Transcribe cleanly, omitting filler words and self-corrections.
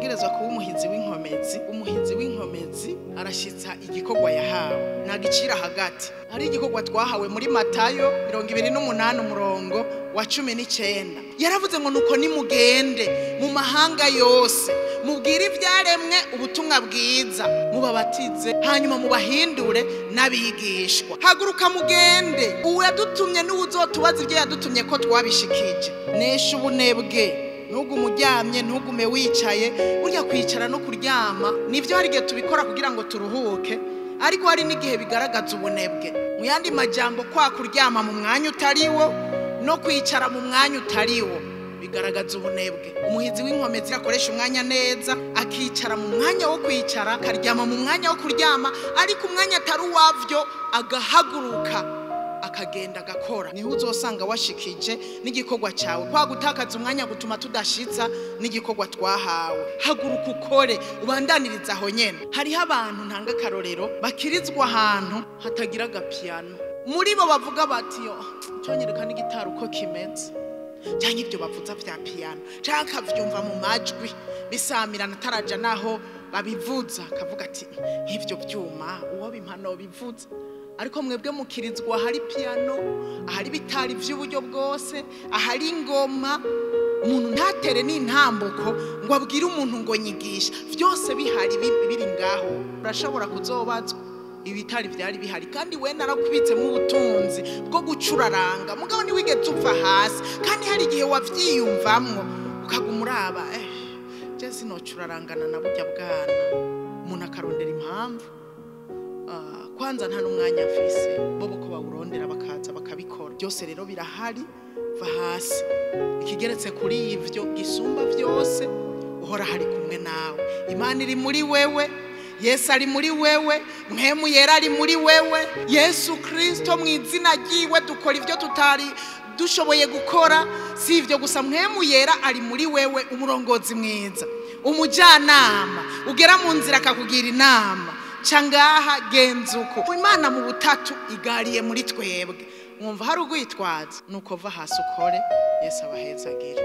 Utegerezwa kuba umuhizi w'inkomezi. Umuhizi w'inkomezi arashitsa igikorwa yahawe, ntagicira hagati. Hari igikorwa twahawe muri Matayo 28 umurongo wa 19. Yaravuze ngo nuko nimugende mu mahanga yose, mubwire ivyaremwe ubutumwa bwiza, mubabatize, hanyuma mubahindure n'abigishwa. Haguruka mugende, uwadutumye n'uwuzotubaza ibyo yadutumye ko twabishikije. Nesha ubunebwe, ntugume uryamye, ntugume wicaye. Burya kwicara no kuryama nivyo hari igihe tubikora kugira ngo turuhuke, ariko hari n'igihe bigaragaza ubunebwe. Mu yandi majambo, kwa kuryama mu mwanya utariwo no kwicara mu mwanya utariwo bigaragaza ubunebwe. Umuhizi w'inkomezi akoresha umwanya neza, akicara mu mwanya wo kwicara, akaryama mu mwanya wo kuryama, ariko umwanya atari uwavyo agahaguruka akagenda agakora. Niho uzosanga washikije n'igikorwa cyawe. Kwa gutakaza umwanya gutuma tudashitsa n'igikorwa twahawe. Haguruka ukore, ubandaniriza aho nyene. Hariho abantu, ntanga akarorero, bakirizwa ahantu hatagira agapiyano. Muri bo bavuga bati: "Yo, cyonyereka n'igitari uko kimeze, cyangwa ibyo bavuza vya piyano," cyangwa akavyumva mu majwi bisamirana ataraja naho babivuza, akavuga ati: "Nk'ivyo vyuma uwo bimpano bivuza." Ariko mwebwe mukirizwa ahari piyano, ahari bitari vy'uburyo bwose, ahari ingoma, umuntu ntatere n'intambuko ngo abwire umuntu ngo nyigisha. Vyose bihari, biri ngaho. Urashobora kuzobazwa ibitari vyari bihari, kandi we narakubitsemo ubutunzi bwo gucuraranga, mugabo ntiwigeze uva hasi. Kandi hari igihe wavyiyumvamwo ukaguma uraba, je sinocurarangana na burya bwana. Umuntu akarondera impamvu. Kwanza nta n'umwanya mfise, bo ko bawurondera bakaza bakabikora. Byose rero birahari, va hasi. Ikigeretse kuri ivyo gisumba vyose, uhora hari kumwe nawe. Imana iri muri wewe, Yesu ari muri wewe, Mpwemu Yera ari muri wewe. Yesu Kristo, mu izina ryiwe dukora ibyo tutari dushoboye gukora. Si ibyo gusa, Mpwemu Yera ari muri wewe, umurongozi mwiza, umujyanama ugera mu nzira akakugira inama: ca ngaha, genza uko. Imana mu butatu igariye muri twebwe. Mwumva hari ugwitwaza? Nuko va hasi ukore. Yesu abahezagire.